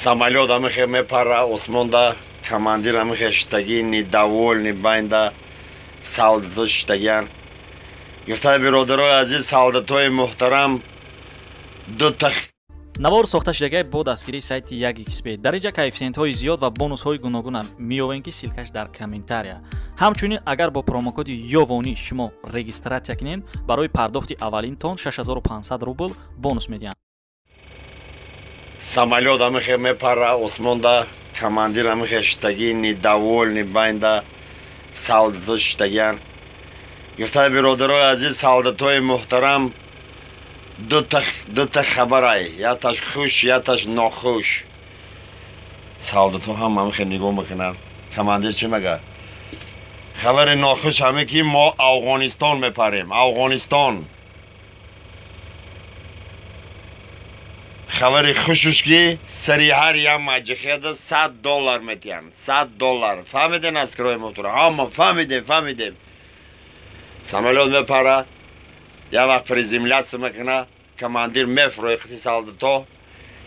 Самолёт ҳамихе мепара осмонда, командир ҳамихе шиштагӣ, недовольный байнда солдато шиштагиян. Гуфтаи биродарои азиз, солдатои муҳтарам, дута навор сохта шудагай бо дастгирии сайти 1xb. Дар инҷа коэффисиентҳои зиёд ва бонусҳои гуногуна меёбем, ки ссылкаш дар комментария. Ҳамчунин агар бо промокоди ёвонӣ шумо регистратсия кунед, барои пардохти аввалинтон 6500 рубл бонус медиҳанд. Самолёт ҳамихе мепара осмонда, командир ҳамихе шиштагӣ, недовольный байнда солдато шиштагиян. Гуфтаи биродарои азиз, солдатои муҳтарам, дута хабарай, яташ хуш, яташ нохуш. Солдато ҳам ҳамихе нигоҳ мекунанд. Командир чӣ мегӯяд? Хабари нохуш ҳаме ки мо Афғонистон мепарем, Афғонистон. Хабари хушуш ки сари ҳар як маҷихияда $100 метиҳанд, $100. Фаҳмиден, аскарои муҳтарам? Ҳама фаҳмидем, фаҳмидем. Самолёт мепара, як вақт приземляться мекуна, командир мефрои қити солдато,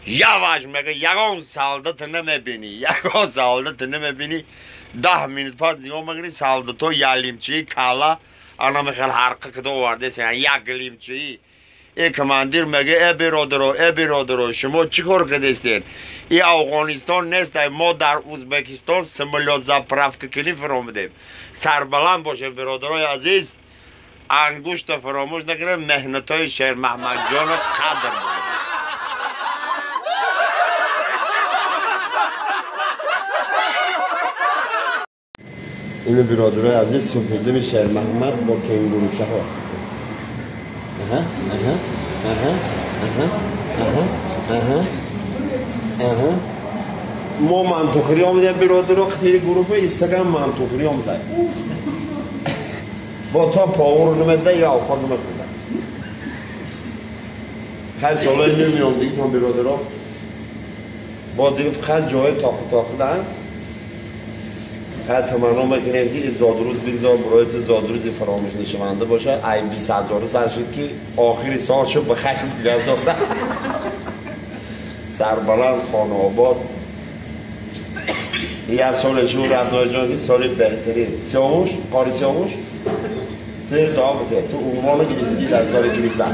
яваш мега, ягон солдата намебинӣ, ягон солдата намебинӣ. 10 минут пас нигоҳ мекунӣ, солдато ялимчии кала ана мехел ҳарқа кида овардеса, як лимчии. Э командир мега, э биродаро, э биродаро, шумо чӣ кор кардестен? И Афғонистон нестай, мо дар Узбекистон самолёт заправка кунӣ фиромадем. Сарбаланд бошем, биродарои азиз, ангушта фаромӯш накунем, меҳнатҳои Шермаҳмадҷонро қадр бикунем. Ину биродарои азиз, субҳиддини Шермаҳмад бо кенгуручаҳо. Аҳа, аҳа, аҳа, аҳа, аҳа, аҳа, аҳа. Мо мантухӯрӣ омадем, биродаро, қитири гурӯҳи иссагам мантухӯрӣ омада. Бо то повару намеда ё овқат намехӯрда. Хай солҳои намеём дигитон, биродаро. Бо дига фақат ҷои тоқи тоқидан. Хай таманно мекунем ки зодрӯз бигзор барои ту зодрӯзи фаромӯш нашаванда бошад. Ай 20 ҳазору сар шуд ки охири сол шуд, ба хайр бигардонда. Сарбаланд, хонаобод. Як соли шу родноҷон ки соли беҳтарин. Сиёвуш, қори Сиёвуш, ту дуо бите, ту унвоно гирифтагӣ дар соли гириста.